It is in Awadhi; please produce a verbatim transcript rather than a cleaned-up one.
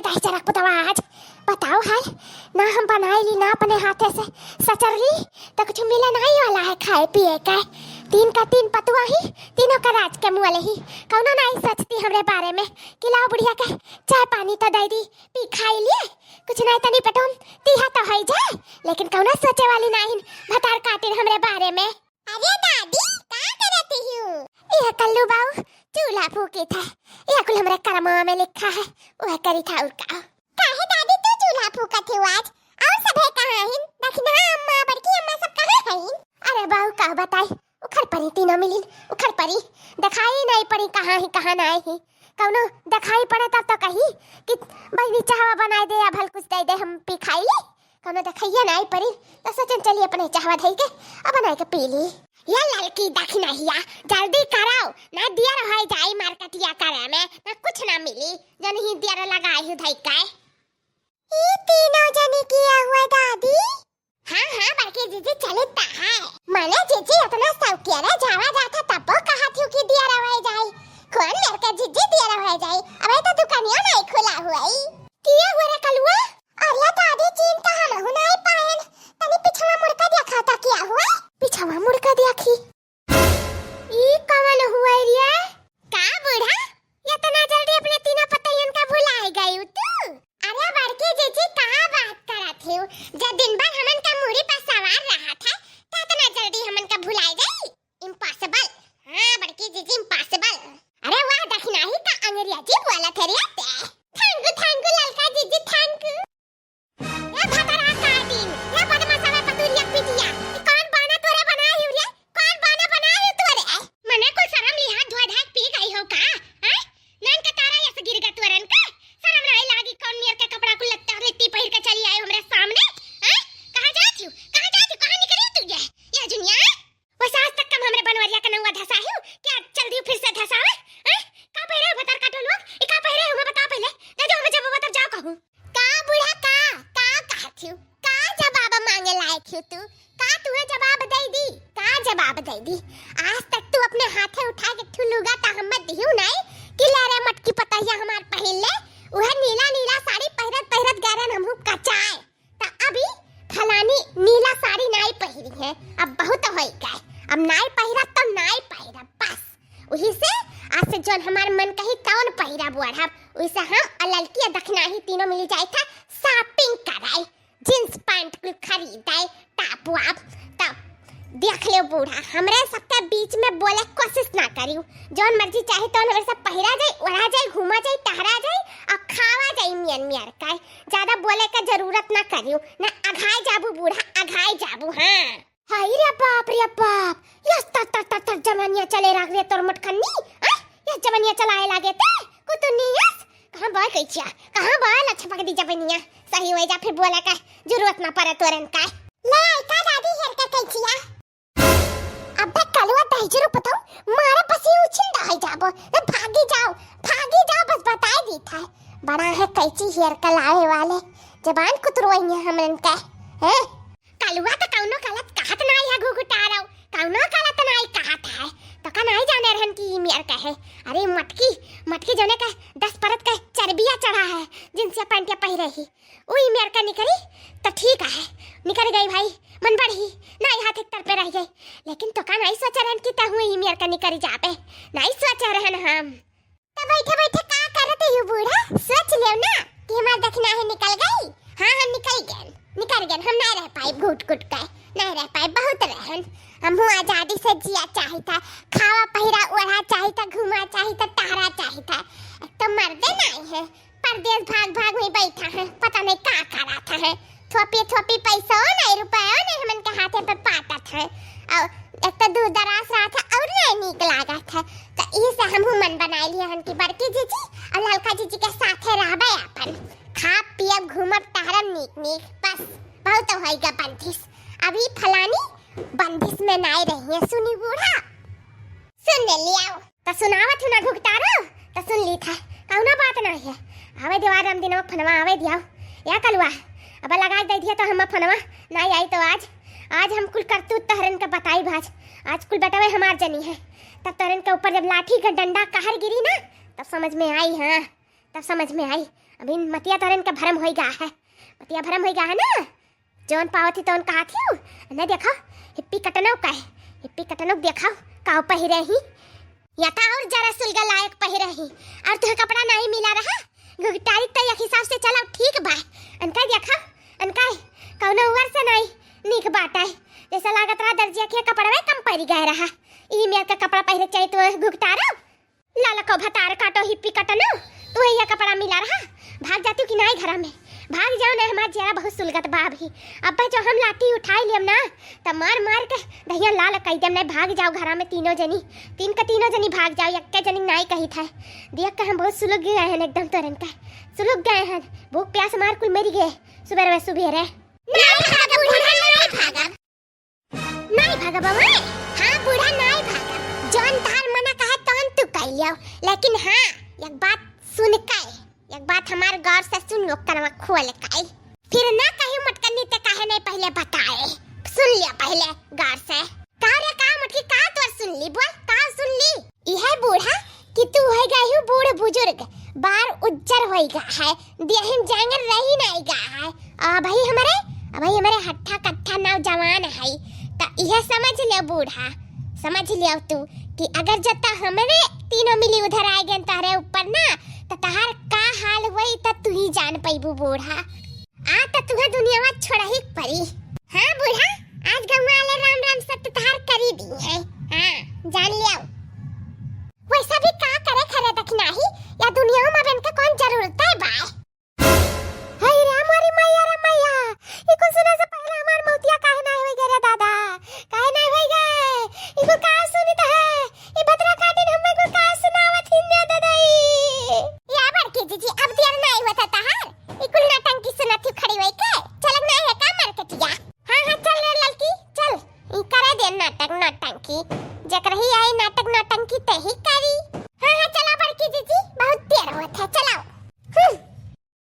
दाई चरक पुतवा आज बताओ हाल, ना हम बनाई ली, ना अपने हाथे से सचर ली, तो कुछ मिले नहीं वाला है खाए पिए का। तीन का तीन पतुआ ही, तीनों का राज के मुअल ही। कौनो नहीं सोचती हमरे बारे में कि लाओ बुढ़िया के चाय पानी तो दे दी, पी खाई लिए, कुछ नहीं तनी पेटों तीहा तो है जाए, लेकिन कौनो सोचे वाली नहीं भतार काटिन हमरे बारे में। अरे दादी, का करत हियू? यह कल्लू बाऊ चूल्हा फूकी था, यह कुल हमरे करमवा में लिखा है, वह करी था और का। काहे दादी तू चूल्हा फूकत हियू आज? और सभे कहाँ हिन? दखिनहा अम्मा, बड़की अम्मा सब कहाँ हइन? अरे बाऊ का बताई, उखड़ परी तीनों मिलिन, उखड़ परी, दिखाई नहीं पड़ी कहाँ ही कहाँ नहीं ही। कौनो दिखाई पड़े तब तो कही कि बहिनी चाहवा बनाए दे या भल कुछ दे दे, हम पी खाई ली। कौनो देखइया ना आई परी, तो सोचन चली अपने चाहवा धई के अब बनाई के पी ली। या ललकी दखिनहिया, जल्दी करो, ना दियर होई जाई मार्केटिया करे में, ना कुछ ना मिली, जन ही दियर लगाई हूँ धई के। ई तीनों जनी किया हुआ दादी? हाँ, हाँ, बड़की जीजी चलित तो है। मने जीजी इतना सौकिया रे जावा जाता तब्बो कहा थी कि दियर होई जाई। कौन मेर के जीजी दियर होई जाई? अबे तो दुकानिया नहीं खुला हुआ ही। किया हुआ रे कलुआ? अरे दादी, चीन तो हमहू नाई पाएन। तनी पिछवा मुड़ के देखा था क्या हुआ? पिछवा मुड़ के देखी। ई कवन हुआ रे? का बूढ़ा? इतना जल्दी अपने तीनों पतैयन का भुलाए गई तू? अरे बड़की जीजी, का बात करत हियू? जब दिन भर हमन का मूड़ी पर सवार रहा था, तो इतना जल्दी हमन का भुलाए गई? Impossible। हाँ, बड़की जीजी, impossible। अरे वाह, दखिनही का अंग्रेजी बोलत है रे ते। Thank you, thank you, ललका जीजी, thank you। ए भतरा काटिन, ए बदमाशवा पतुरिया पिटिया, ई कौन बाना तोरे बनाई हू रे? कौन बाना बनाई हू तोरे? मने कुल शरम लिहाज धोए धाए पी गई हो का? हैं? नैन के तारा यस गिर गा तोरन का? शरम नाई लागी, कौन मेर के कपड़ा कुल लत्ता रेती पहिर के चली आई हमरे सामने? हैं? कहाँ जात हू? कहाँ जात हू? कहाँ निकली तू ये? ये दुनिया? वैसे आज तक कम हमरे बनवरिया का नौवा धसा हू, क्या चल दियो फिर से धसावे? हैं? का पहिरे हो भतार काटो लोग? ई का पहिरे हो, हमें बता पहले। दे दो हमें जब बता जाओ कहूँ। का बूढ़ा का? का कहत हू? का जवाब मांगे लायक हू तू? का तुहे जवाब दे दी? का जवाब दे दी? आज तक तू अपने हाथे उठा के ठू लुगा ता हम दिहू नहीं कि ले रे मटकी पतैया हमार पहिन ले। उहे नीला नीला साड़ी पहिरत पहिरत गैरन हमहू कचाए। त अभी फलानी नीला साड़ी नाई पहिरी है, अब बहुत होई गए, अब नाई पहिरब तो नाई पहिरब बस। वही से आज से जौन हमार मन कही तौन पहिरब ओढ़ब। वही से हम और ललकी और दखिनही तीनों मिली जाए था shopping कराए, jeans pant कुल खरीदाए, top वाप। तब देख ले बूढ़ा, हमरे सबके बीच में बोले कोशिश ना करियो। जौन मर्जी चाहे तौन हमरे सब पहिरा जाए, ओढ़ा जाए, घूमा जाए, टहरा जाए और खावा जाए मियन मियर का। ज्यादा बोले का जरूरत ना करियो, ना अघाए जाबू बूढ़ा, अघाए जाबू। हाँ। हाय रे बाप रे बाप, यस तर तर तर तर जवानिया चले राख रे तोर मटखन्नी। आ? यस जवानिया चलाए लागे ते कुतुनियस। कहाँ बा कैचिया? कहाँ बा लच्छा पकड़ी जवानिया? सही होई जा फिर बोले का जरूरत ना पड़े तोरन का। ले आई का दादी हेर के कैचिया? अबे कलुआ दहिजरू पतऊ, मारे पसी उछिन दहाई जाबो। ले भागी जाओ, भागी जाओ, बस बताए दी था। बड़ा है कैची हेर के लावे वाले, जबान कुतरवाइए हमन के। हैं? कलुआ तो कौनो गलत कहत नाई है घुघुटारव, कौनो गलत नाई कहत है। तो का नाई जाने रहन कि ई मेर के है। अरे मटकी, मटकी जौने का दस परत का चर्बिया चढ़ा है, जिनसे पैंटिया पहिरे ही। उ ई मेर का निकरी तो ठीक है, निकरी गई भाई, मन बढ़ी, नाई हाथ एक तर पे रह गई। लेकिन तो का नाई सोचे रहन कि तहु ई मेर का निकरी जाबे, नाई सोचे रहन हम। तो बैठे बैठे का करत यू बूढ़ा? सोच लेव ना कि हमार दखिनही निकल गई। हाँ, हम निकल गए, निकल गए, हम नहीं रह पाए घुट घुट के, नहीं रह पाए, बहुत रहन। हमहू आजादी से जिया चाहित है, खावा पहिरा ओढ़ा चाहित है, घूमा चाहित है, टहरा चाहित है। एक तो मर्दे नहीं है, परदेस भाग भाग में बैठा है, पता नहीं का करात है। थोपी थोपी पैसो नहीं, रुपयो नहीं हमन के हाथे पे पाटत है। और एक तो दूर दराज रहत है और नहीं नीक लागत है। तो ई से हमहू मन बनाए लिए हन कि बड़की जीजी और ललका जीजी के साथे रहबे अपन। खाब पियब, घूमब, टहरब नीक नीक, बस बहुत होइगा बंदिश। अभी फलानी बंदिश में नाई रही है, सुनी बूढ़ा, सुन ले लियाओ। त सुनावत हूँ ना घुघटारो, त सुन ली था, कौनो बात ना है। आवे दियो राम दिनवा फनवा, आवे दियो। या कलुआ, अब लगा दे दिया तो हम फनवा, नाई आई तो आज, आज हम कुल करतूत तहरन के बताई भाज। आज कुल बेटवे हमार जनी है, तब तहरन के ऊपर जब लाठी का डंडा कहर गिरी ना, तब समझ में आई। हाँ, तब समझ में आई। अभी मतिया तोरे इनका भरम होई गा है, मतिया भरम होई गा है ना। जौन पावत ही तौन कहा थी, नहीं देखा, हिप्पी कटनौ का है, हिप्पी कटनौ देखा, काव पहिरे ही, या तो और जरा सुलगा लायक पहिरे ही, और तुहे कपड़ा नहीं मिला रहा, घुघटारी तो एक हिसाब से चला ठीक बा, अनका देखा, अनका कौनो उवर से नहीं नीक बात है, जैसे लागत रहा दर्जिया के कपड़वे कम पड़ गए रहा, ई मेर का कपड़ा पहिरे चाहिए तो घुघटारो। लालको भतार काटो हिप्पी कटनो, तू यह कपड़ा मिला रहा, भाग जाती कि नाई घरा में, भाग जाओ ना, हमार जियरा बहुत सुलगत बा अभी। अब जो हम लाठी उठाई लियम ना, त मार मार के दहिया लाल कई देम, नहीं भाग जाओ घरा में तीनों जनी, तीन का तीनों जनी भाग जाओ, एक जनी नाई कही था। देख के हम बहुत सुलग गए हैं एकदम तोरन का, सुलग गए हैं, भूख प्यास मार कुल मरी गए सुबेरे सुबेरे। नाई भागा बूढ़ा, नाई भागा। नाई भागा बउआ, हाँ बूढ़ा नाई भागा। जौन तहार मना कहे तौन तू कह लियो, लेकिन हाँ एक बात सुन के, एक बात हमार गौर से सुन लो, कनवा खोल के। फिर ना कही मोटकनी ते काहे नहीं पहले बताए, सुन लिया पहले गौर से। का रे का मोटकी का तोर सुन ली, बोल का सुन ली? इहे बूढ़ा कि तू हो गई हूँ बूढ़ बुजुर्ग, बार उज्जर होई गा है, देहिम जांगर रही नहीं गा है। अबही हमरे, अबही हमरे हट्ठा कट्ठा नौजवान है, त इहे समझ ले बूढ़ा, समझ लियो तू कि अगर जब तक हमरे तीनों मिली उधर आ गए तहरे ऊपर ना, त तहार का हाल होई त तू ही जान पैबू बूढ़ा। आ त तुहे दुनियावा छोड़ही के परी। हाँ बूढ़ा, आज गौवा वाले राम राम सत्य तहार करी दी है। हाँ, जान लियो। वैसा भी का करे खरे दखिनाही, या दुनिया में अब इनका कौन जरूरत है बाय? हाय रे हमारी मैया रे मैया, ई कुल सुने से पहले हमार मौतिया काहे ना होई गे रे दादा? काहे ना होई गे? ई कुल का सुनित है? ई भद्रा काटिन हमें कुल का सुनावत हिन रे दादा ई? या बड़की जीजी, अब देर नहीं होता तहार। ई कुल नौटंकी सुनत ही खड़ी होई के। चलक ना है का मार्केटिया? हाँ, हाँ, चल रे ललकी, चल। ई करे दे नाटक, नौटंकी। जकरही आई नाटक, नौटंकी ते ही